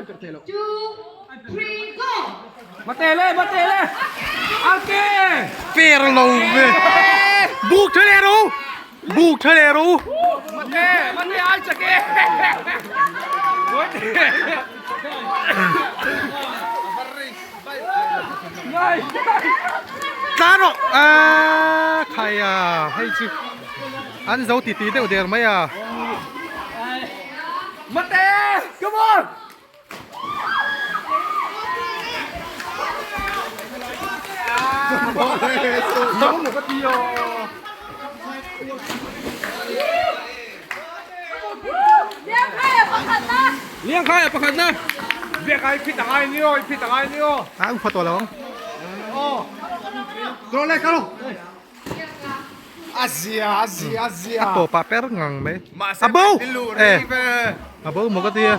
2, 3, go! Mate le, mate le! Ake! Fair lo ve. Buk tha le ru. Buk tha le ru. Mate, mate ai chake! Tlan rawh. A khai a hei chu an zo ti ti deuh der mai a. Mate! Come on! Liang khai a pakhat na. Biak ai phit angai ni aw, phit angai ni aw. A ung phat tawh lo ang. Draw le kalo. A zia, a zia, a zia. A tawpah per ngang mai. A bo! Eh! A bo maw ka tia.